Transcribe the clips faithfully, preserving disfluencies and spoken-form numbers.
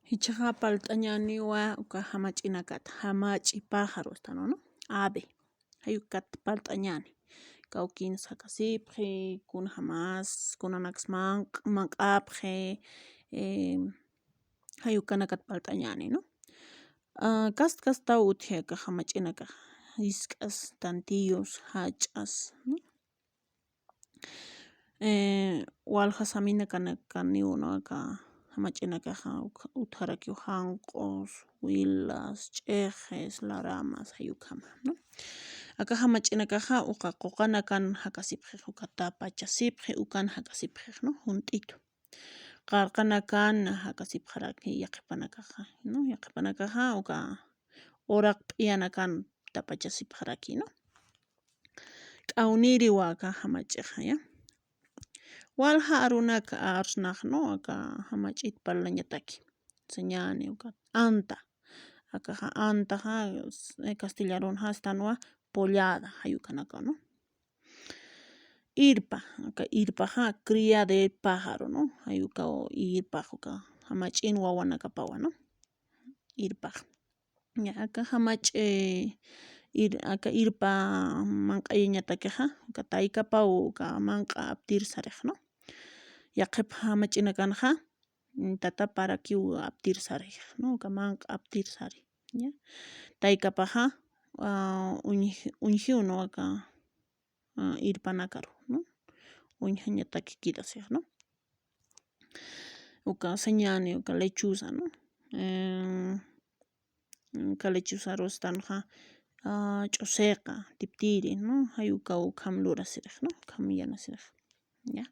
Jichhaxa palt'añäniwa uka jamach'inakat, jamach'i pájaro estanu, ¿no? Ave. Jay ukat palt'añäni. Kawkïnsa jakasipxi, kunjamas, kunanakas manq-, manq'apxi, eh, jay ukanakat palt'añäni, ¿no? Ah, kast kastaw utji aka jamach'inakax, jisk'as, tantiyus, jach'as, ¿no? Eh, walja saminakanakaniw, ¿no? Aka jamach'inakaxa uk-, utjarakiw janq'us, wilas, ch'ixis, laramas, jay ukhama, ¿no? Aka jamach'inakaxa uka quqanakan jakasipxi, uka tapachasipxi, ukan jakasipxi, ¿no? Junt'itu. Qarqanakan jakasipxaraki yaqhipanakaxa, ¿no? Yaqhipanakaxa uka uraq p'iyanakan tapachasipxaraki, ¿no? K'awnïriwa aka jamach'ixa, ¿ya? Walja arunak arsnax, ¿no? Aka jamach'it parlañataki. Sañäni uka anta. Akaxa antaxa, eh, castellanarunxa estanwa pollada, jay ukanaka, ¿no? Irpa, aka irpaxa cría del pájaro, ¿no? Jay ukaw irpax uka jamach'in wawanakapawa, ¿no? Irpax. Ya, aka jamach'i, eh, ir-, aka irpa manq'ayañatakixa, aka taykapaw uka manq'a aptir sarix, ¿no? Yaqhip jamach'inakanxa, mm, tataparakiw aptir sarix, ¿no? Uka manq'a aptir sari, ¿ya? Taykapaxa, ah, uñji-, uñjiw, ¿no? Aka, ah, irpanakaru, ¿no? Uñjañataki quedasix, ¿no? Uka sañäni, uka lechuza, ¿no? Eh, uka lechuzaru estanxa, ah, ch'usiqa, tiptiri, ¿no? Jay ukaw ukham lurasirix, ¿no? Ukham yanasirix, ¿ya?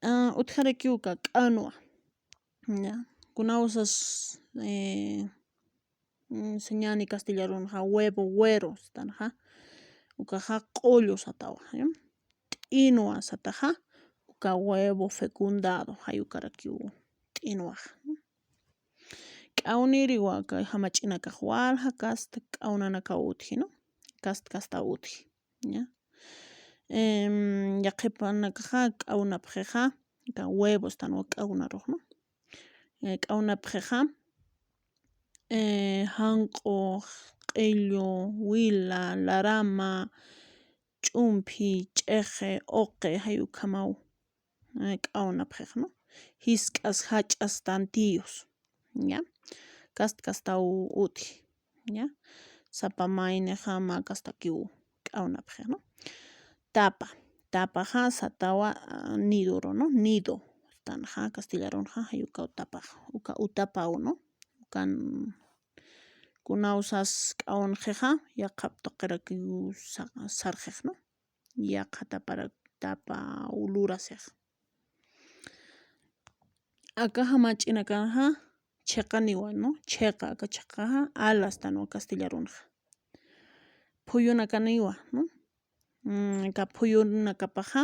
Ah, utjarakiw uka k'anwa. Ya. Kunawsas, eh, mm, sañäni castellanarunxa huevo güero satanxa. Ukaxa q'ullu satawa, ¿ya? T'inwa sataxa, uka huevo fecundado, jay ukarakiw t'inwaxa. K'awnïriwa aka jamach'inakax walja kasta k'awnanakaw utji, ¿no? Kasta kasta utji. ¿Ya? Em, yaqhipanakaxa k'awnapxixa, aka huevo estanwa k'awnarux, ¿no? Eh, k'awnapxixa, eh, janq'ux, q'illu, wila, larama, ch'umphi, ch'ixi, uqi, jay ukhamaw, eh, k'awnapxix, ¿no? Jisk'as, jach'as, tantiyus, ¿ya? Kast kastaw utji, ¿ya? Sapa maynixa mä kastakiw k'awnapxix, ¿no? Tapa, tapaxa satawa, ah, niduru, ¿no? Nido, tanxa, castellanarunxa, jay ukaw tapax, uka utapaw, ¿no? Ukan kunawsas k'awnxixa, yaqhap tuqirakiw sa-, sarxix, ¿no? Yaqha tapara-, tapa ulurasix. Aka jamach'inakanxa, chiqaniwa, ¿no? Chiqa, aka chiqaxa, alas tanwa castellanarunxa. Phuyunakaniwa, ¿no? Mm, aka phuyunakapaxa,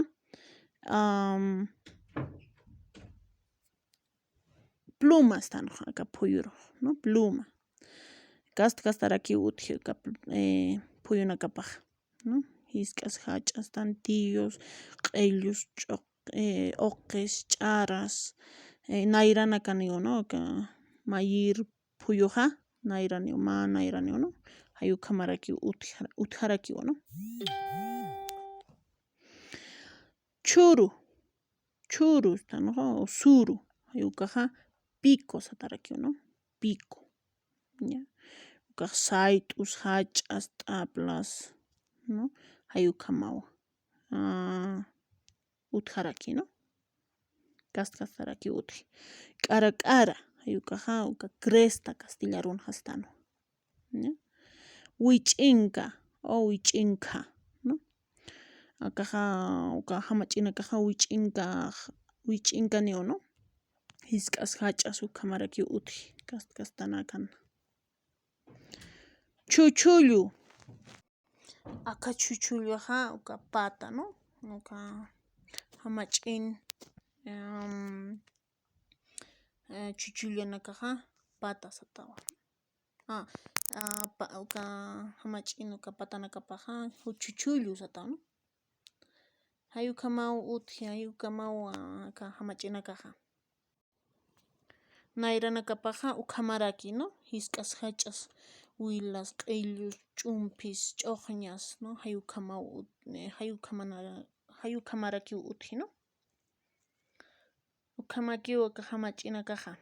am, plumas tanxa, aka phuyurux, ¿no? Pluma. Kast kastarakiw utji aka pl-, eh, phuyunakapax, ¿no? Jisk'as, jach'as, tantiyus, q'illus, ch'uq-, eh, uqis, ch'aras, eh, nayranakaniw, ¿no? Aka mayir phuyuxa, nayraniw, mä nayraniw, ¿no? Jay ukhamarakiw utjara-, utjarakiw, ¿no? Churu, churu, tanxa, o suru, jay ukaxa pico satarakiw, ¿no? Pico. ¿Ya? Ukax sayt'us, jach'as, t'aplas, ¿no? Jay ukhamawa. Ah, utjaraki, ¿no? Kast kastaraki utji. K'ara k'ara, jay ukaxa, uka cresta castellanarunxa estanwa. ¿Ya? Wich'inka, o wich'inka, ¿no? Akaxa, uka jamach'inakaxa wich'inka, wich'inkaniw, ¿no? Jisk'as, jach'as ukhamarakiw utji, kast kastanakan. Chuchullu. Aka chuchulluxa, uka pata, ¿no? Uka jamach'in, em, eh, chuchullanakaxa pata satawa. Ah, ah, pa-, uka jamach'in uka patanakapaxa, ju-, chuchullu satawa, ¿no? Jay ukhamaw utji, jay ukhamaw, ah, aka jamach'inakaxa. Nayranakapaxa ukhamaraki, ¿no? Jisk'as jach'as, wilas, q'illus, ch'umpis, ch'uxñas, ¿no? Jay ukhamaw ut-, eh, jay ukhamana-, jay ukhamarakiw utji, ¿no? Ukhamakiw aka jamach'inakaxa.